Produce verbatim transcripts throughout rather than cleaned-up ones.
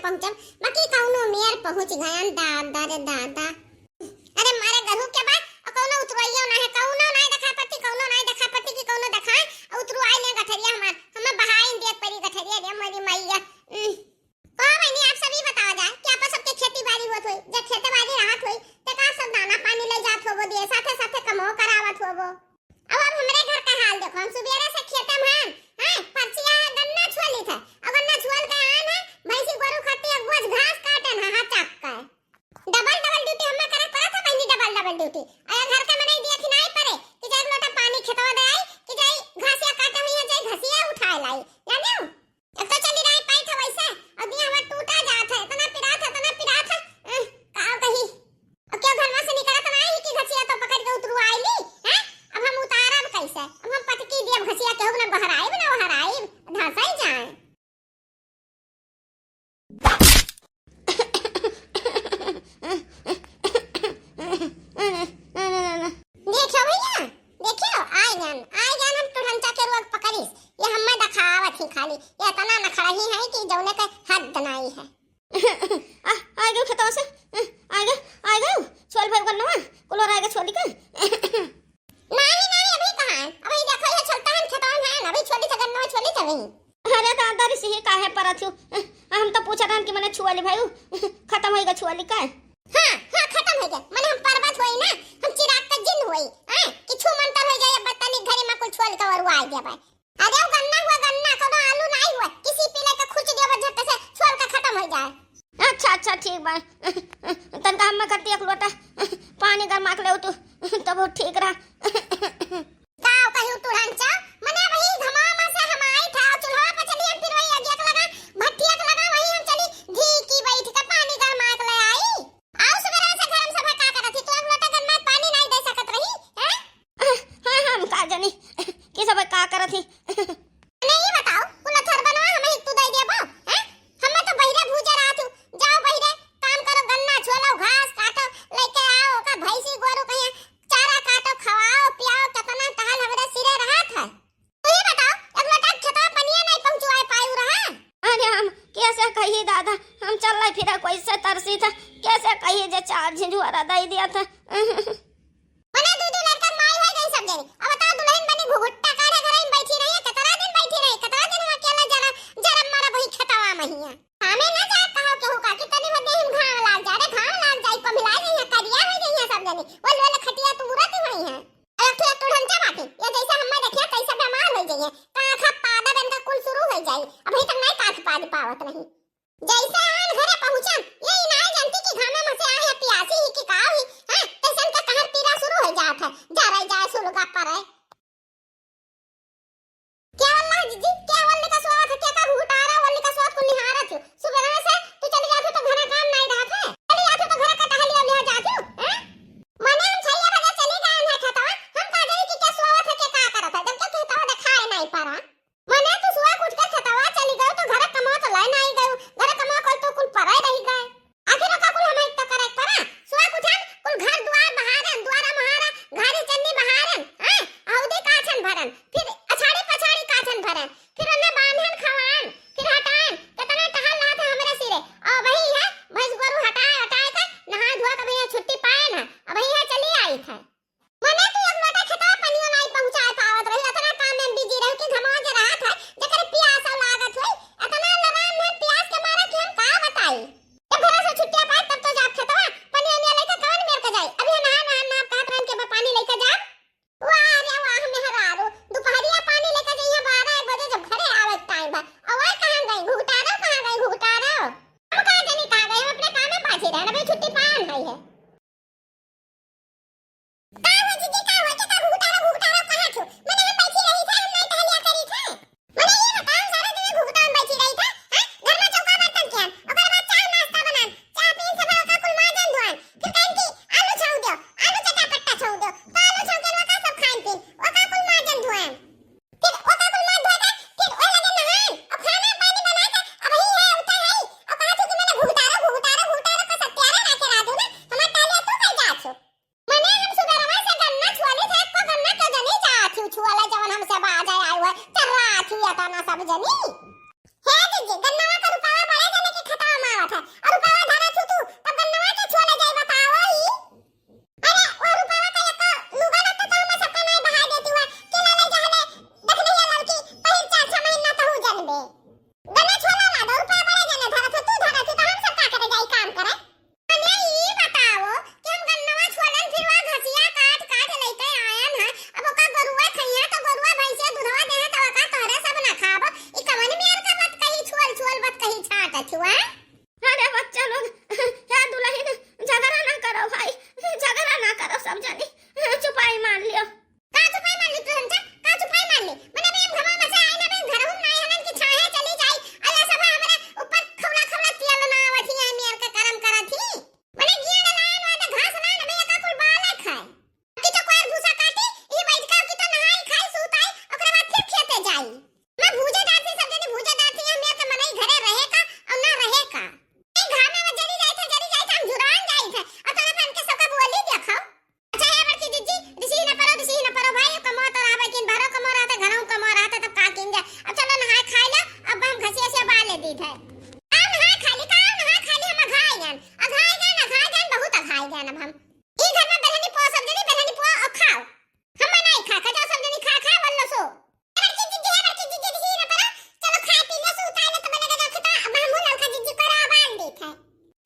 पहुँचब, बाकी कौनो मेर पहुँच गयन, दादा रे दादा। अरे मारे गरहू के बा, अउर कौनो उतरवइयो ना है, कौनो नाहीं देखा पड़ती, कौनो नाहीं देखा पड़ती कि कौनो देखाए, अउर उतरवाइ ले गठरिया हमार, हमें बहाइन देख परी गठरिया रे मोरी मइया। उम। कहो बहिनी, आप सब ई बतावा जाए कि आपा सबके खेती बारी होत होई, जब खेती बारी रहत होई, त का सब दाना पानी लइ जात होबो दिए, साथे साथे कमो करावत होबो। अब, अब हमरे घर का हाल देखो, हम सुबेरे से खेते में हन, हैं, परचिया है, गन्ना छुअली थे, अउर गन्ना छुअल के आन है, भैंसी गोरू खाती एक बोझ घास काटन है, हाँ, चक के। Double, double duty हमें करे पड़त है बहिनी, double, double duty। अरे घर का मनई दिया खिनाई परे कि जाए एक लोटा पानी खेतवा दे आई, कि जाए घासिया काटे हुई है, जाए घासिया उठाए लाई, जाने हो? अब तो चली रही पाई था वैसे, अउर दिया हमार टूटा जात है, इतना पिरात है, इतना पिरात है, अह, का कही। अब क्यों घरवा से निकलत नाहीं कि घसिया तो पकड़ के उतरू आइली, हैं? अब हम उतारब कैसे? अब हम पटकी दियब घसिया, केहू ना बहराइब ना ओहराइब, धसई जाए। देखियो भैया, देखियो, आइ गन, आइ गन हम टुढ़ंचा के रोग पकड़िस। ये हमें देखावत ही खाली, ये इतना नखड़ही है कि जौने के हद नाहीं है। आ, आइ गयो खेतवा से, आ, आइ गयो, आइ गयो, छोल भाई गन्नवा, कुलोर आइ गयो छोली का। नाहीं, नाहीं, अभी कहाँ है? अभी देखो, ये छोलता है, खेतवा में है, अभी छोली से गन्नवा छोली से नहीं। अरे दादा रे, सिही काहे परत हूँ? हम तो पूछत रहन कि मने छुअली भाई, खतम होइगा छुअली का? हाँ, हाँ, खतम होइगा। मने हम परबत होई ना, हम चिराग का जिन होई, हैं? कि छू मंतर होइ जाए, अब तनी घरे में कुल छुअली का वरुआ आइ गया भाई। अरे वो गन्ना हुआ, गन्ना, कोनो आलू नाहीं हुआ, किसी पीले का खुच दिया, झट से छुअल का खतम होइ जाए। अच्छा, अच्छा, ठीक बा। तनका हम्मे करती एक लोटा पानी गरमा के ले तू, तब वो ठीक रहा। का कहियो टुढ़ंचा, मने वही घमामा से हम आई था, चूल्हा पे चली हम, फिर वही अगिया के लगा, भट्ठिया के लगा, वही हम चली घी की बैठ के पानी गरमा के ले आई। आओ सुबेरे से घर में सब का करत ही, तू एक लोटा गरमा पानी नाहीं दे सकत रही, हैं? हाँ, हम का जानी कि सब का करत ही। मने ई बताओ, कुल थरबनवा हम ही तू दे देबो, हैं? हमें तो बहिरे भूजे रहत हूँ, जाओ बहिरे, काम करो, गन्ना छोलो, घास काटो, लेके आओ, ओका भैंसी गोरू कहिया चारा काटो, खवाओ, पियाओ, कितना टहल हमरे सिरे रहत है। तू ही बताओ, एक लोटा खेतवा पनिया नहीं पहुँचवाए पायू रहा। अरे हम कैसे कही दादा, हम चल फिरा कैसे तरसी था, कैसे कही जे चार झिझुआरा दे दिया था। मने दू दू लड़का माई होइ गई सब जनी। अब बताओ दुल्हन बनी घुघुट्टा काढ़े घर में बैठी रही है, कितना दिन बैठी रही, कितना दिन हम अकेला जरा, जरा मरब वही खेतवा में हिया। हमें ना जाए कहो केहू का कि तनी मत देहिम घाम लाग जा रे, घाम लाग जाई, को मिलाई नहीं है, करिया होइ गई है सब जनी। वो लोले खटिया तू उड़त ही हुई है। अरे फिर टुढ़ंचा बाटी, ये जैसे हमें देखिया कैसे बीमार होइ जाइए, कांखा पादा बन का कुल शुरू होइ जाई। अभी तक नहीं कांख पाद पावत नहीं। जैसे आन घरे पहुँचन, ये ही नाय जानती कि घामे में से आए हैं, पियासी ही कि का ही, हाँ, तैसन का कहर पीरा शुरू होइ जात है, जरे जाए सुलगा परे। क्या वल्ला जीजी, क्या वल्ली का सोवत है, क्या का घुघुटारा वल्ली का सोवत को निहारत हो? सुबह से तू चली जात हो तो घरा काम नाय रहत है, चली जात हो तो घरा का टहलिया लिया जात हो, हैं? मने हम छह बजे चली गए हैं खेतवा, हम का जानी कि क्या सोवत है, क्या का करत है, जब तक खेतवा दिखाए नाय पड़ा। मने तू सुबह उठ के खेतवा चली गयो तो घरे कमवा तो लै नाई गयो, घरे कमवा कोई तो कुल परे रही गए। आखिर ओका कुल हमें तो करे पड़ा। सुबह उठन, कुल घर दुआर बहारन, दुआरा महारा, घारी चन्नी बहारन, हैं? हौदी काछन भरन, फिर अछाड़ी पछाड़ी काछन भरन, फिर उन्हें बांधन खवान, फिर हटान, कितना टहल रहा था हमरे सिरे। और वही है, भैंस गोरू हटाए, हटाए के, नहा धोआ के भैया छुट्टी पाए ना, अब भैया चली आई थे। मने तू एक लोटा खेतवा पनियो नाई पहुँचाए पावत रही, अतना काम में busy रही कि घमवा के रहत है, जेकर पियास लागत होई, अतना लराम में पियास के मारे कि हम का बताई। जब घरा से छुट्टिया पाए तब तो जाब खेतवा, पनिया निया लेके कवन मेर के जाई? अभी नहा नहा ना कहत रहन के बा पानी लेके जाब। वाह रे वाह मेहरारू, दुपहरिया पानी लेके जइहे बारह एक बजे जब घरे आवे के time बा। और वही कहाँ गई घुघुटारो, कहाँ गई घुघुटारो? हम कहाँ जानी कहाँ गई, हम अपने काम में बाझी रहन, अभी छुट्टी पान है। का हो जीजी, का हो? के का घुघुटारो, घुघुटारो कहा थू? मने हम बैठी रही थे, हम नहीं टहलिया करी थे। मने ये बताओ, सारा दिन घुघुटा में बैठी रही थे, हैं? घर में चौका बर्तन कियान, ओकर बाद चाय नाश्ता बनान, चाय पीन सब ओका कुल माजन धोआन, फिर कहन की आलू छौंक दियो, आलू चटापट्टा छौंक दियो, तो आलू छौंके ओका सब खाइन पीन, ओका कुल माजन धोआन। फिर ओका कुल मार धोए के, फिर ओए लगे नहान, और खाना पानी बना के, अब ही है, उठा है, और कहा थी कि मने घुघुटारो, घुघुटारो, घुघुटारो का सत्यारा ना के राजू ना, हमार टालिया तू कर जा छो। मने हम सुबेरवा से गन्ना छुअली थे, एको गन्ना के जनी जा थी छुअला, जवन हमसे बाजे आए हुए, चर्रा थी अतना सब जनी। हे जीजी, गन्नवा का रुपवा बड़े जने के खतवा मार ई कवन मेर का बतकही, छुअल छुअल बतकही छाटत हुआ? अरे बच्चा लोग, हे दुलहिन, झगड़ा ना करो भाई, झगड़ा ना करो सब जनी, चुपाई मार लियो। का चुपाई मार ली तू हमसे? का चुपाई मार ली? मने अबे हम घमा में से आई ना, अबे हम घरहू में नाई हलन कि छाहे चली जाई। अरे सब हमरा ऊपर खौला खौला तेल ना आवत ही, ए मेर के करम करत ही। मने गिया ना लायन, वादा घास लायन, अबे एका कुल बालक है। कि तो कोयर भूसा काटी, ई बैठ के कि तो नहाई खाई, सूत आई, ओकरे बाद फिर खेते जाई। मैं भूजे डालती, सब जनी भूजे डालती, हम मेर के मनई घरे रहे का और ना रहे का। ए घामे में जरी जाई थे, जरी जाई थे, हम झुरान जाई थे। और तोरा पहन के सबका बोली देखो। अच्छा, हे बड़की जिज्जी, रिसी न परो, रिसी न परो भाई, कमो तो रहबे किन, भरो कमो रहते, घरों कमो रहते, तब का किन जाए। अब चलो नहाए खाए लो, अब हम घसिया से बाले दी थे। आओ नहाए खा ली, का आओ नहाए खा ली, हम अघाए गन, अघाए गन, अघाए गन, बहुत अघाए गन अब हम। ई घर में बेलहनी पो, सब जनी बेलहनी पो और खाओ। हम नहीं खा, खा जाओ, सब जनी खा, खा, बोल लो सो। बड़की जिज्जी है, बड़की जिज्जी, जिज्जी ना पड़ा। चलो खाए पी ले, सूत आए ले, तो बने का जाके तो अब हम ललका जिज्जी को रावान देत है।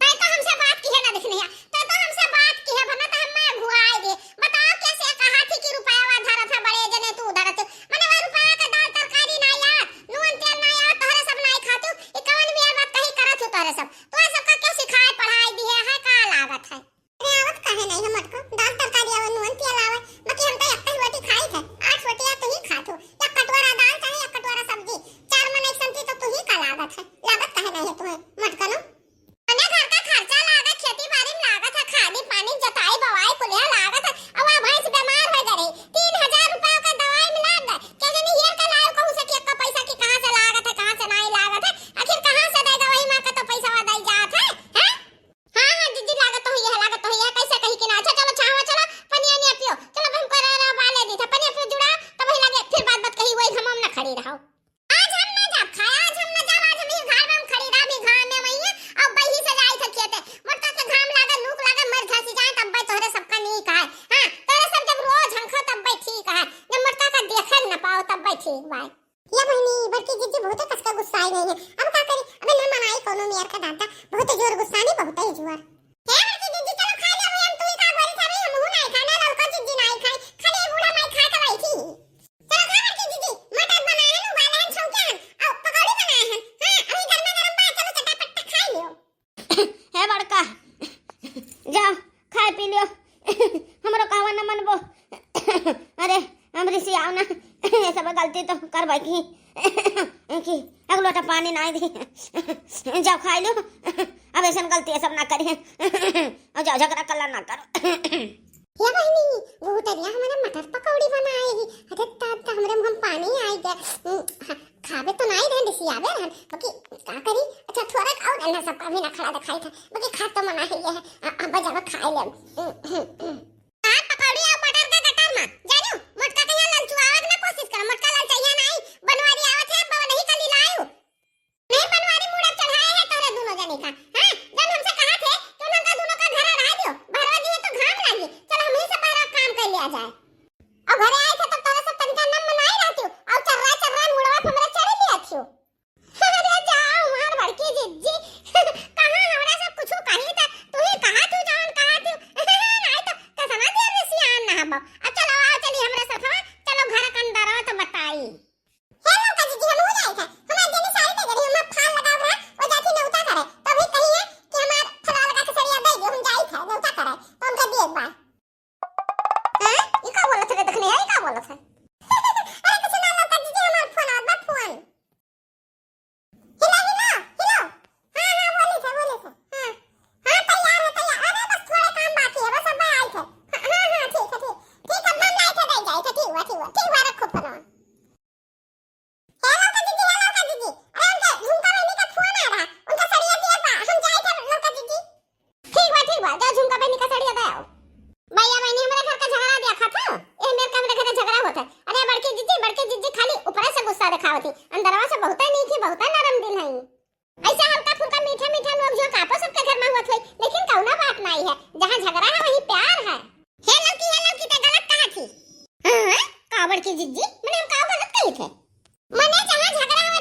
तै तो हमसे बात की है ना, देखने है। तै तो हमसे बात की है, वरना तो हम मैं भुआए दे। बताओ कैसे कहा थी कि रुपया धरत है, बड़े जने तू धरत है। मने वो रुपया का दाल तरकारी ना यार, नून तेल ना यार, तोहरे सब नहीं खातू। ये कवन भी बात कही करत हो तोहरे सब। तोहरे सबका क्यों सिखाए पढ़ाए दिए है, का लागत है? अरे आवत काहे नहीं है मटको? दाल तरकारी आवे, नून तेल आवे, बाकी हम तो एक ही रोटी खाई थे, आठ रोटी या तो ही खात हो। एक कटोरा दाल चाहे एक कटोरा सब्जी, चार मनई संती तो तू ही का लागत है, लागत काहे नहीं है तुम्हें मटकनो? मने घर का खर्चा लागत, खेती बाड़ी में लागत है, खादी पानी, जताई बवाई कुलिया लागत है। अब आ भैंस बीमार हो गई, तीन हजार रुपया का दवाई में लाग गए, क्या जानी हेर के लायो कहूँ से कि एक्का पैसा की कहाँ से लागत है, कहाँ से नहीं लागत है, आखिर कहाँ से देगा वही माँ का तो पैसा दई जात है, हैं? हाँ, हाँ, जिज्जी, लागत तो हुई है, लागत तो हुई है, कैसे कही कि ना। अच्छा, चलो, छावा, चलो, पनिया निया पियो। चलो, अब हमको रह, रह, बाले दी था, पनिया पियो जुड़ा, तब वही लगे, फिर बात, बात कही, वही हम, हम ना खड़ी रहो। आज हम ना जाब खाए, आज हम ना जाब, आज हम ही घर में हम खड़ी रह, भी घाम में वही है, अब वही से जाई था खेते। मोटका के घाम लागे, लूक लागे, मर घासी जाए, तब भाई तोहरे सबका नीक है। हाँ, तोहरे सब जब रोज हम खो, तब भाई ठीक है, जब मोटका का देखे न पाओ, तब भाई ठीक भाई। या बहिनी, बड़की जिज्जी बहुत कसका गुस्साई गई है। अब का करी? अबे ना मनाई कोनो मेर का दादा, बहुत जोर गुस्सा नहीं, बहुत ही जोर। हे बड़की जिज्जी, चलो खा ले, अबे हम तू ही का बोली था, अबे हम हूँ नहीं खाना, ललका जिज्जी नहीं खाई, खाली ये बूढ़ा माई खा के बैठी। चलो खा बड़की जिज्जी, मटर बनाए हैं, उबाले हैं, छौंके हैं, और पकौड़ी बनाए हैं। हाँ, अभी गर्मा गर्म बा, चलो चटापट खा लियो। हे बड़का, जाओ, खाए पी लियो। हमरो कहवा न मनबो। अरे, हम रिसी आओ ना। ये सब गलती तो करबै की, कि एक लोटा पानी नाई दी। जाओ, खाए लियो। अब ऐसन गलती ये सब ना करिए। और जाओ, झगड़ा कल्ला ना करो। हे बहिनी, गुहुटरिया हमारे मटर पकौड़ी बनाए ही। अरे, तब तो हमरे मुँह में पानी आई गया। खाबे तो नाई रहन, रिसियाबे रहन, बाकी का करी? अच्छा, थोड़ा और अन्ना सबका भी ना खड़ा दिखाई था, बाकी खा तो मना है ये है, अ-, अब जब खाए ले। आ, पकौड़ी और मटर का गटर में, जानू, मोटका के यहाँ ललचुआवे के ना कोशिश कर, मोटका ललचैया नहीं, बनवारी आवत है, अब नहीं कली लायू। नहीं बनवारी मूड़ा चढ़ाए है तोरे दोनों जने का, हाँ? जब हमसे कहा थे कि उनका दोनों का घर रहा दियो, बहरवा दिए तो घाम लागी, चलो हम ही सब बहरवा काम कर लिया जाए। और घरे आई थे तब तोरे सब तनिका नम नाई रहती हो, और चर्रा चर्रा मुड़वा पे हमरा चढ़ लिया थी हो। अरे जाओ, हमार बड़की जिज्जी, कहाँ हमरा सब कुछ कही था, तू ही कहा तू जौन कहा तू, नाई तो कसना देर में सियान ना हम। अब चलो, आओ, चली हमरा साथ, हाँ? चलो घर के अंदर आओ तो बताई। हे ललका जिज्जी, हम हो जाए था, हमार जनी साड़ी दे दे रही, हमार फाल लगाव रहा, वो जाती नौता करे, तभी कही है कि हमार फला लगा के सड़िया दे दे, हम जाई था नौता करे, तो उनका दिए एक बार। हैं? ई का बोलत है? देखने है, ई का बोलत है? अरे कुछ ना ललका जिज्जी, हमार फोन आवत बा, फोन। हेलो, हेलो, हेलो। हाँ, हाँ, बोली थे, बोली थे। हाँ। हाँ, तैयार है, तैयार। अरे बस थोड़े काम बाकी है, बस अब आई थे। हाँ, हाँ, हाँ, ठीक है, ठीक। ठीक, अब हम आई थे, दे जाई थे, ठीक हुआ, ठीक हुआ, ठीक हुआ, रखो फोन। हे ललका जिज्जी, हे ललका जिज्जी। अरे उनके झुमका बहिनी का फोन आ रहा, उनका सड़िया दिया बा, हम जाई थे ललका जिज्जी। ठीक बा, ठीक बा, जा झुमका बहिनी का सड़िया दे आओ। भैया बहिनी, हमरे घर का झगड़ा देखा था, ए मेर का हमरे घर झगड़ा होता है। अरे बड़की जिज्जी, बड़की जिज्जी खाली ऊपर से गुस्सा दिखावत थी, अंदरवा से बहुत नीक ही, बहुत नरम दिल है। ऐसे हल्का फुल्का मीठा मीठा नोक झोंक आपो सबके घर में होत होई, लेकिन कौनो बात नहीं है, जहाँ झगड़ा है वहीं प्यार है। हे ललकी, हे ललकी, ते गलत कहा थी। हाँ, का बड़की जिज्जी, मने हम का गलत कही थे? मने जहाँ झगड़ा है